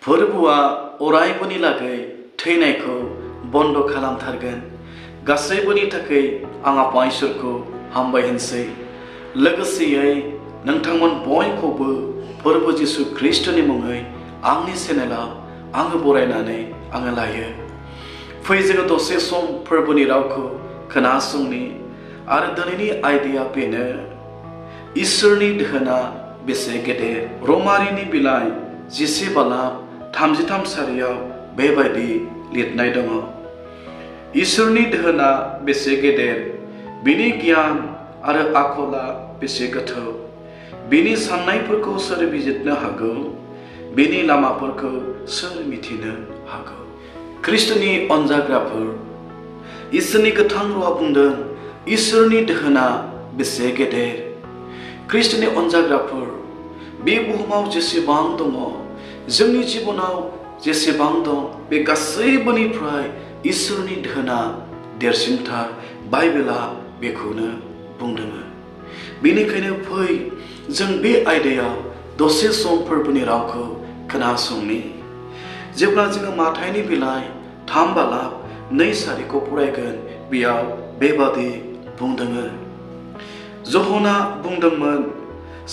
फोरबुआ अरायबोनि लागै थैनायखौ बन्द खालामथारगोन। गासैबोनि थाखाय आं आफा इसोरखौ हामबाय होनसै। लोगोसेयै नोंथांमोन बयखौबो फोरबु जिसु ख्रिस्टनि मुङै आंनि चेनेलाव आङो बरायनानै आङो लायो। फै जोङो दसे सम फोरबुनि रावखौ खोनासंनि आरो दिनैनि आयदाया बेनो, इसोरनि दोहोना बेसे गेदेर। रमारिनि बिलाइ 11:33 सारियाव बेबायदि लिरनाय दङ। इसोरनि दोहोना बेसे गेदेर, बिनि गियान आरो आखला बेसे गोथौ, बिनि साननायफोरखौ सोर बिजिरनो हागौ, बिनि लामाफोरखौ सोर मिथिनो हागौ। ख्रिस्टनि अनजाग्राफोर, इसोरनि गोथां रावा बुंदों, इसोरनि दोहोना बेसे गेदेर। ख्रिस्टनि अनजाग्राफोर, बे बुहुमाव जेसेबां दङ, जोंनि जिबनाव जेसेबां दं, बे गासैबोनिफ्राय इसोरनि दोहोना देरसिनथार। बाइबेला बेखौनो बुंदों। बेनिखायनो फै जों बे आयदायाव दसे सम फोरबुनि रावखौ खोनासंनि। जेब्ला जोङो माथाइनि बिलाइ 3:2 सारिखौ फरायगोन, बेयाव बेबादि बुंदों। जहना बुंदोंमोन,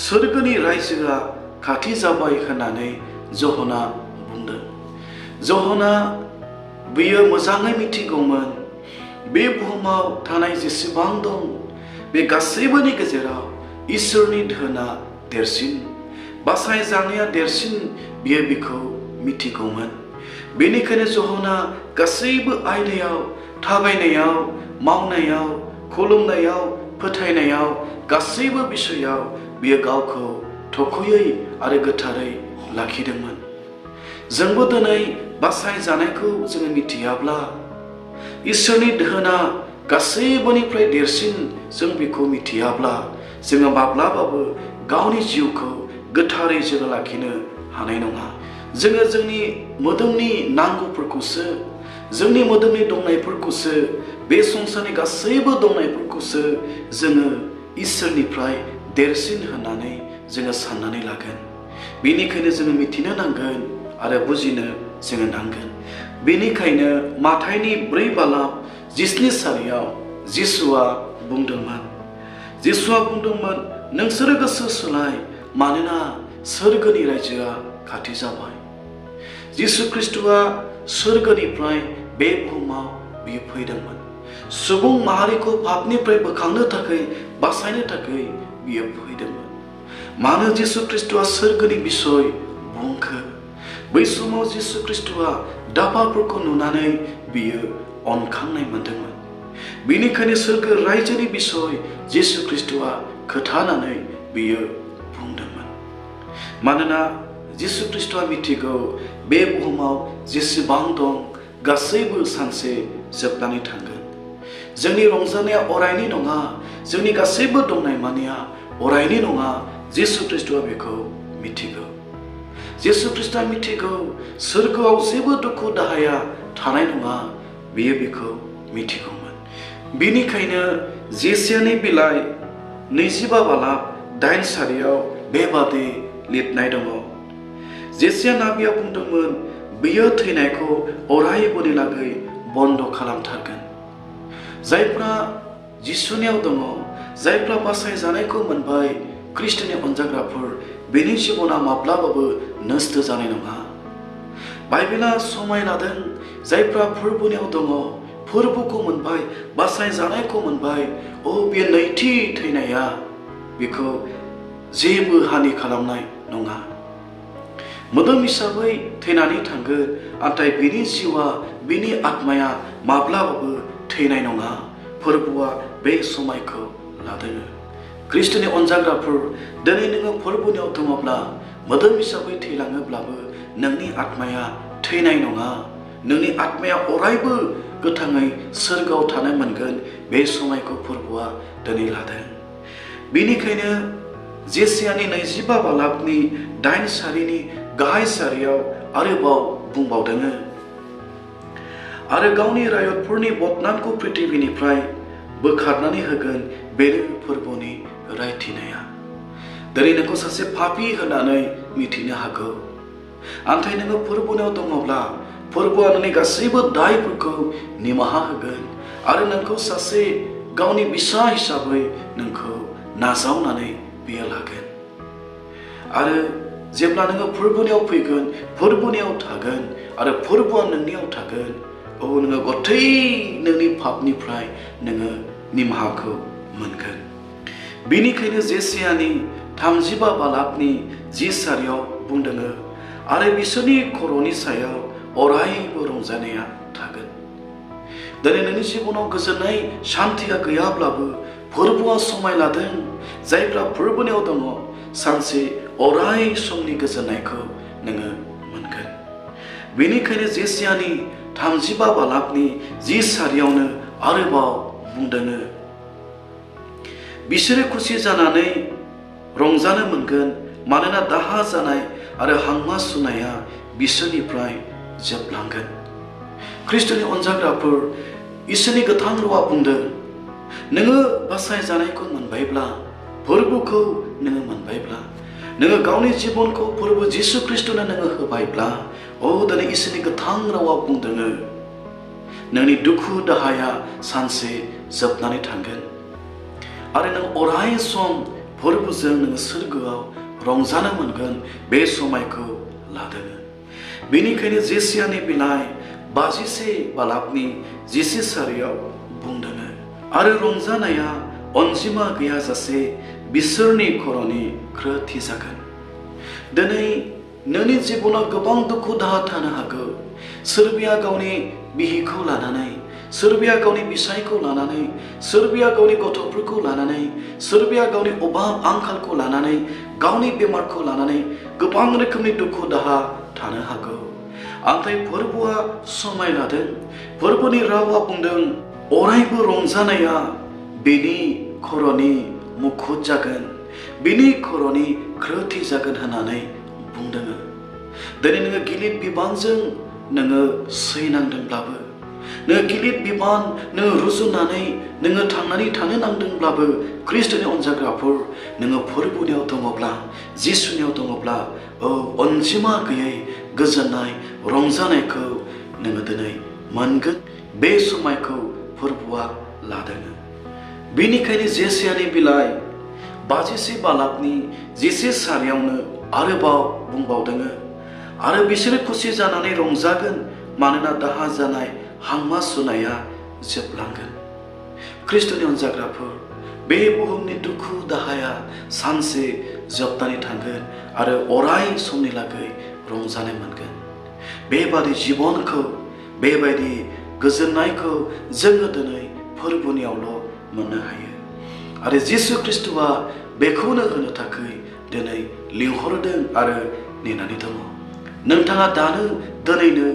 सोरगोनि रायजोआ खाथि जाबाय होननानै जहना बुंदों। जहना बियो मोजाङै मिथिगौमोन, बे बुहुमाव थानाय जेसेबां दं, बे गासैबोनि गेजेराव इसोरनि दोहोना देरसिन, बासायजानाया देरसिन, बियो बिखौ मिथिगौमोन। बेनिखायनो जहना गासैबो आयदायाव, थाबायनायाव, मावनायाव, खुलुमनायाव, फोथायनायाव, गासैबो बिसयाव बियो गावखौ थखयै आरो गोथारै लाखिदोंमोन। जोंबो दिनै बासायजानायखौ जोङो मिथियाब्ला, इसोरनि दोहोना गासैबोनिफ्राय देरसिन जों बेखौ मिथियाब्ला, जोङो माब्लाबाबो गावनि जिउखौ गोथारै जोङो लाखिनो हानाय नङा। जोङो जोंनि मोदोमनि नांगौफोरखौसो, जोंनि मोदोमनि दंनायफोरखौसो, बे संसारनि गासैबो दंनायफोरखौसो जोङो इसोरनिफ्राय देरसिन होननानै जोङो साननानै लागोन। बेनिखायनो जोङो मिथिनो नांगोन आरो बुजिनो जोङो नांगोन। बेनिखायनो माथाइनि 4:27 सारियाव जिसुआ बुंदोंमोन, नोंसोरो गोसो सोलाय, मानोना सोरगोनि रायजोआ खाथि जाबाय। जिसु ख्रिस्टआ सोरगोनिफ्राय बे बुहुमाव बियो फैदोंमोन। सुबुं माहारिखौ पापनिफ्राय बोखांनो थाखाय, बासायनो थाखाय बियो फैदोंमोन। मानो जिसु ख्रिस्टआ सोरगोनि बिसय बुंखो? बै समाव जिसु ख्रिस्टआ दाफाफोरखौ नुनानै बियो अनखांनाय मोनदोंमोन। बेनिखायनो सोरगो रायजोनि बिसय जिसु ख्रिस्टआ खोथानानै बियो बुंदोंमोन। मानोना जिसु ख्रिस्टआ मिथिगौ, बे बुहुमाव जेसेबां दं, गासैबो सानसे जोबनानै थांगोन। जोंनि रंजानाया अरायनि नङा, जोंनि गासैबो दंनाय मानिया अरायनि नङा। जिसु ख्रिस्टआ बेखौ मिथिगौ। जिसु ख्रिस्टआ मिथिगौ, सोरगोआव जेबो दुखु दाहाया थानाय नङा, बियो बेखौ मिथिगौमोन। बेनिखायनो जेसायानि बिलाइ 25:8 सारियाव बेबादि लिरनाय दङ। जेसाया नाबिया बुंदोंमोन, बियो थैनायखौ अरायबोनि लागै बन्द खालामथारगोन। जायफ्रा जिसुनियाव दङ, जायफ्रा बासायजानायखौ मोनबाय, ख्रिस्टनि अनजाग्राफोर, बेनि जिबना माब्लाबाबो नस्थ जानाय नङा। बाइबेला समाय लादों, जायफ्रा फोरबुनियाव दङ, फोरबुखौ मोनबाय, बासायजानायखौ मोनबाय, बेयो नैथि थैनाया बेखौ जेबो हानि खालामनाय नङा। मोदोम हिसाबै थैनानै थांगोन, नाथाय बिनि जिउआ, बिनि आत्माया माब्लाबाबो थैनाय नङा। फोरबुआ बे समायखौ लादों। ख्रिस्टनि अनजाग्राफोर, दिनै नोङो फोरबुनियाव दङब्ला, मोदोम हिसाबै थैलाङोब्लाबो नोंनि आत्माया थैनाय नङा। नोंनि आत्माया अरायबो गोथाङै सोरगोआव थानो मोनगोन। बे समायखौ फोरबुआ दिनै लादों। बेनिखायनो जेसायानि 25:8 सारिनि गाहाय सारियाव आरोबाव बुंबावदों, आरो गावनि रायतफोरनि बदनामखौ पृथिबीनिफ्राय बोखारनानै होगोन। बेनो फोरबुनि रायथिनाया। दिनै नोंखौ सासे पापी होननानै मिथिनो हागौ, आन्थाय नोङो फोरबोनियाव दङब्ला फोरबोआ नोंनि गासैबो दायफोरखौ निमाहा होगोन आरो नोंखौ सासे गावनि बिसा हिसाबै नोंखौ नाजावनानै बियो लागोन। आरो जेब्ला नोङो फोरबोनियाव फैगोन, फोरबोनियाव थागोन आरो फोरबोआ नोंनियाव थागोन, नोङो गथै नोंनि पापनिफ्राय नोङो निमाहाखौ मोनगोन। बेनिखायनो जेसायानि 35 बालाबनि 10 बुंदों आरो बिसोरनि खर'नि सायाव अरायबो रंजानाया थागोन। दिनै नोंनि जिबनाव गोजोननाय शान्तिया गैयाब्लाबो फोरबोआ समाय लादों। जायफ्रा फोरबोनियाव दङ सानसे अराय समनि गोजोननायखौ नोङो मोनगोन। बेनिखायनो जेसायानि 35 बालाबनि 10 आरोबाव बुंदों बिसोरो खुसि जानानै रंजानो मोनगोन मानोना दाहा जानाय आरो हांमा सुनाया बिसोरनिफ्राय जोबलांगोन। ख्रिस्ट'नि अनजाग्राफोर, इसोरनि गोथां रावा बुंदों नोङो बासायजानायखौ मोनबायब्ला, फोरबोखौ नोङो मोनबायब्ला, नोङो गावनि जिबनखौ फोरबो जिसु ख्रिस्ट'नो नोङो होबायब्ला, दिनै इसोरनि गोथां रावा बुंदों नोंनि दुखु दाहाया सानसे जोबनानै थांगोन आरो नों अराय सम फोरबोजों नोङो सोरगोआव रंजानो मोनगोन। बे समायखौ लादों। बेनिखायनो जेसायानि बिलाइ 51 बालाबनि 11 बुंदों आरो रंजानाया अनजिमा गैयाजासे बिसोरनि खर'नि ख्रोथि जागोन। दिनै नोंनि जिबनाव गोबां दुखु दाहा थानो हागौ। सोरबाया गावनि बिहिखौ लानानै, सोरबाया गावनि बिसायखौ लानानै, सोरबाया गावनि गथ'फोरखौ लानानै, सोरबाया गावनि अभाब आंखालखौ लानानै, गावनि बेमारखौ लानानै गोबां रोखोमनि दुखु दाहा थानो हागौ। आंथाय फोरबोआ समाय लादों। फोरबोनि रावा बुंदों अरायबो रंजानाया बेनि खर'नि मुखुत जागोन, बेनि खर'नि ख्रोथि जागोन होननानै बुंदों। दिनै नोङो गिलिर बिबानजों नोङो सैनांदोंब्लाबो, नोङो गिलिर बिबान नोङो रुजुनानै नोङो थांनानै थानो नांदोंब्लाबो, ख्रिस्ट'नि अनजाग्राफोर, नोङो फोरबोनियाव दङब्ला, जिसुनियाव दङब्ला, अनजिमा गैयै गोजोननाय रंजानायखौ नोङो दिनै मोनगोन। बे समायखौ फोरबोआ लादों। बेनिखायनो जेसायानि बिलाइ 51 बालाबनि 11 आरोबाव बुंबावदों आरो बिसोरो खुसि जानानै रंजागोन मानोना दाहा जानाय हांमा सुनाया जोबलांगोन। ख्रिस्ट'नि अनजाग्राफोर, बे बुहुमनि दुखु दाहाया सानसे जोबनानै थांगोन आरो अराय समनि लागै रंजानाय मोनगोन। बेबादि जिबनखौ, बेबायदि गोजोननायखौ जोङो दिनै फोरबोनियावल' मोननो हायो आरो जिसु ख्रिस्ट'आ बेखौनो होनो थाखाय दिनै लिंहरदों आरो नेनानै दङ। नोंथाङा दिनैनो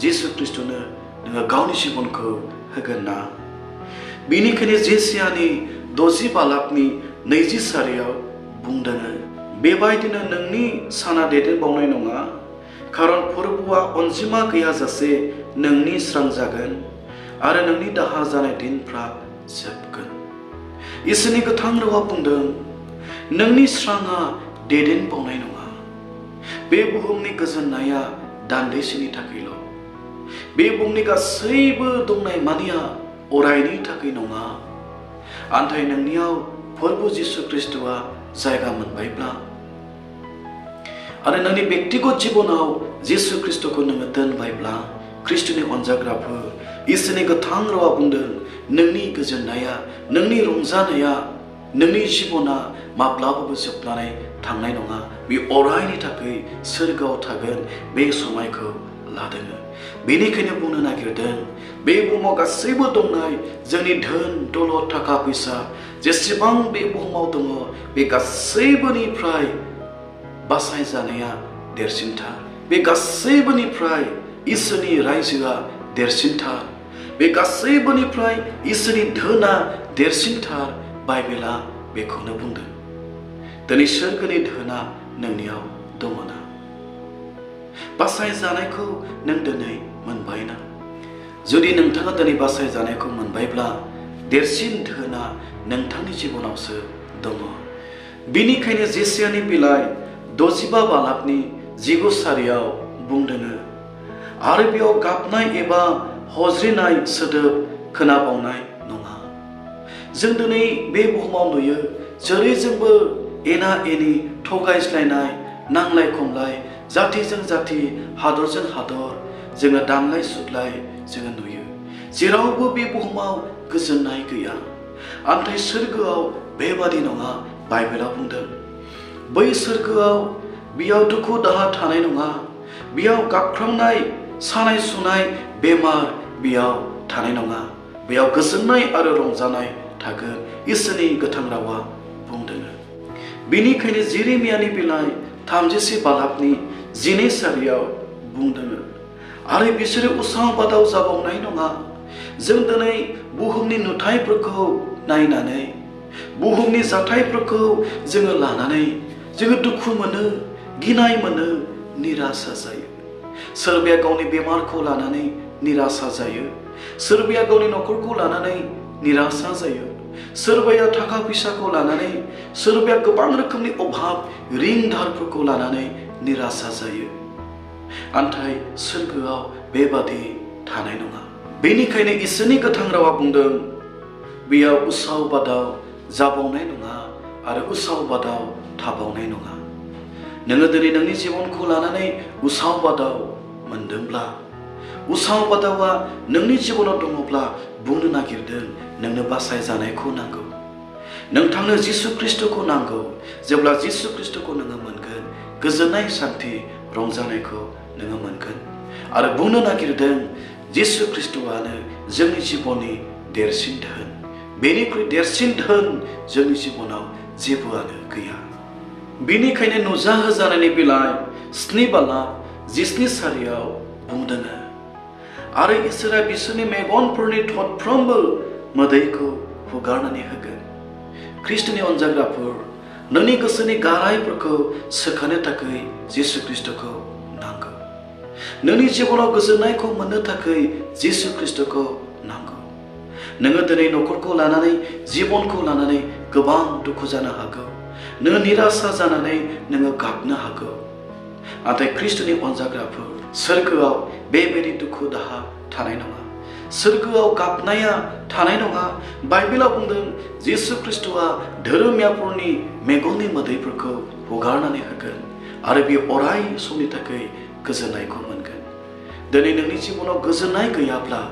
जिसु ख्रिस्ट'नो नोङो गावनि जिबनखौ होगोन ना? बेनिखायनो जेसायानि 60 बालाबनि 20 बुंदों बेबायदिनो नोंनि साना दैदेनबावनाय नङा, खारन फोरबोआ अनजिमा गैयाजासे नोंनि स्रां जागोन आरो नोंनि दाहा जानाय दिनफ्रा जोबगोन। इसोरनि गोथां रावा बुंदों नोंनि स्राङा दैदेनबावनाय नङा। बे बुहुमनि गोजोननाया दान्दिसेनि थाखायल', बे बुहुमनि गासैबो दंनाय मानिया अरायनि थाखाय नङा। आन्थाय नोंनियाव फोरबो जिसु ख्रिस्ट'आ जायगा मोनबायब्ला आरो नोंनि बेक्तिगत जिबनाव जिसु ख्रिस्ट'खौ नोङो दोनबायब्ला, ख्रिस्ट'नि अनजाग्राफोर, इसोरनि गोथां रावा बुंदों नोंनि गोजोननाया, नोंनि रंजानाया, नोंनि जिबना माब्लाबाबो जोबनानै थांनाय नङा। बे अरायनि थाखाय सोरगोआव थागोन। बे समायखौ लादों। बेनिखायनो बुंनो नागिरदों बे बुहुमाव गासैबो दंनाय जोंनि धोन दौलत थाखा फैसा जेसेबां बे बुहुमाव दङ, बे गासैबोनिफ्राय बासायजानाया देरसिनथार। बे गासैबोनिफ्राय इसोरनि रायजोआ देरसिनथार। बे गासैबोनिफ्राय इसोरनि धोना देरसिनथार। बाइबेला बेखौनो बुंदों। दिनै सोरगोनि धोना नोंनियाव दङना? बासायजानायखौ नों दिनै मोनबायना? जुदि नोंथाङा दिनै बासायजानायखौ मोनबायब्ला, देरसिन धोना नोंथांनि जिबनावसो दङ। बेनिखायनो जेसायानि बिलाइ 65 बालाबनि जिगु सारियाव बुंदों आरो बेयाव गाबनाय एबा हज्रिनाय सोदोब खोनाबावनाय नङा। जों दिनै बे बुहुमाव नुयो जेरै जोंबो एना एनि थगायज्लायनाय नांलाय खमलाय जातिजों जाति हादरजों हादर जोङो दानलाय सुलाय जोङो नुयो। जेरावबो बे बुहुमाव गोजोननाय गैया। नाथाय सोरगोआव बेबादि नङा। बाइबेलाव बुंदों बै सोरगोआव बेयाव दुखु दाहा थानाय नङा। बेयाव गाबख्रावनाय सानाय सुनाय बेमार बेयाव थानाय नङा। बेयाव गोजोननाय आरो रंजानाय थागोन। इसोरनि गोथां रावा बुंदों। बेनिखायनो जेरेमियानि बिलाइ 34 बालाबनि 12 सारियाव बुंदों आरो बिसोरो उसाव बादाव जाबावनाय नङा। जों दिनै बुहुमनि नुथायफोरखौ नायनानै बुहुमनि जाथायफोरखौ जोङो लानानै जोङो दुखु मोनो, गिनाय मोनो, निराशा जायो। सोरबाया गावनि बेमारखौ लानानै निराशा जायो। सोरबाया गावनि न'खरखौ लानानै निराशा जायो। सोरबाया थाखा फैसाखौ लानानै, सोरबाया गोबां रोखोमनि अभाब रिं दारफोरखौ लानानै निराशा जायो। नाथाय सोरगोआव बेबादि थानाय नङा। बेनिखायनो इसोरनि गोथां रावा बुंदों बेयाव उसाव बादाव जाबावनाय नङा आरो उसाव बादाव थाबावनाय नङा। नोङो दिनै नोंनि जिबनखौ लानानै उसाव बादाव मोनदोंब्ला, उसाव बादावा नोंनि जिबनाव दङब्ला बुंनो नागिरदों नोंनो बासायजानायखौ नांगौ। नोंथांनो जिसु ख्रिस्टखौ नांगौ। जेब्ला जिसु ख्रिस्टखौ नोङो मोनगोन, गोजोननाय शान्ति रंजानायखौ नोङो मोनगोन। आरो बुंनो नागिरदों जिसु ख्रिस्टआनो जोंनि जिबननि देरसिन धोन। बेनिख्रुइ देरसिन धोन जोंनि जिबनाव जेबोआनो गैया। बेनिखायनो नुजाहोजानायनि बिलाइ 7 बालाब 17 सारियाव बुंदों आरो इसोरा बिसोरनि मेगनफोरनि थरफ्रोमबो मोदैखौ हुगारनानै होगोन। ख्रिस्टनि अनजाग्राफोर, नोंनि गोसोनि गारायफोरखौ सोखानो थाखाय जिसु ख्रिस्टखौ नांगौ। नोंनि जिबनाव गोजोननायखौ मोननो थाखाय जिसु ख्रिस्टखौ नांगौ। नोङो दिनै न'खरखौ लानानै, जिबनखौ लानानै गोबां दुखु जानो हागौ। नोङो निराशा जानानै नोङो गाबनो हागौ। नाथाय ख्रिस्टनि अनजाग्राफोर, सोरगोआव बेबायदि दुखु दाहा थानाय नङा। सोरगोआव गाबनाया थानाय नङा। बाइबेलाव बुंदों जिसु ख्रिस्टआ धोरोमियाफोरनि मेगननि मोदैफोरखौ हुगारनानै होगोन आरो बे अराय समनि थाखाय गोजोननायखौ मोनगोन। दिनै नोंनि जिबनाव गोजोननाय गैयाब्ला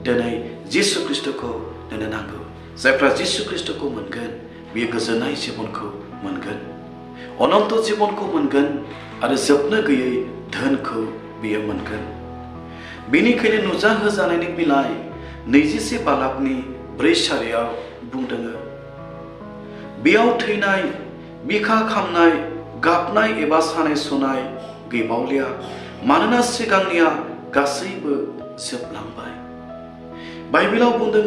दिनै जिसु ख्रिस्टखौ नोंनो नांगौ। जायफ्रा जिसु ख्रिस्टखौ मोनगोन बियो गोजोननाय जिबनखौ मोनगोन, अनन्त जिबनखौ मोनगोन आरो जोबनो गैयै धोनखौ बियो मोनगोन। बेनिखायनो नुजाहोजानायनि बिलाइ 21 बालाबनि 4 सारियाव बुंदों बेयाव थैनाय, बिखा खामनाय, गाबनाय एबा सानाय सुनाय गैबावलिया, मानोना सिगांनिया गासैबो जोबलांबाय। बाइबेलाव बुंदों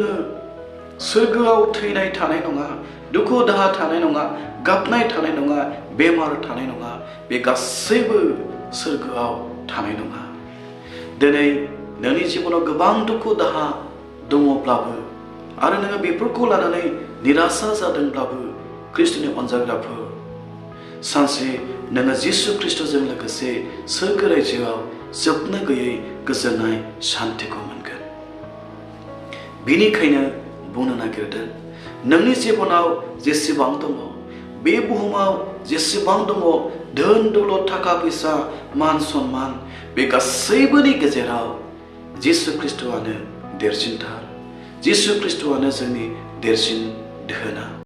सोरगोआव थैनाय थानाय नङा, दुखु दाहा थानाय नङा, गाबनाय थानाय नङा, बेमार थानाय नङा। बे गासैबो सोरगोआव थानाय नङा। दिनै नोंनि जिबनाव गोबां दुखु दाहा दङब्लाबो आरो नोङो बेफोरखौ लानानै निराशा जादोंब्लाबो ख्रिस्टनि अनजाग्राफोर, सानसे नोङो जिसु ख्रिस्टजों लोगोसे सोरगो रायजोआव जोबनो गैयै गोजोननाय शान्तिखौ मोनगोन। बेनिखायनो बुंनो नागिरदों नोंनि जिबनाव जेसेबां दङ, बे बुहुमाव जेसेबां दङ, धोन दौलत, थाखा फैसा, मान सन्मान, बे गासैबोनि गेजेराव जिसु ख्रिस्टआनो देरसिनथार। जिसु ख्रिस्टआनो जोंनि देरसिन धोना।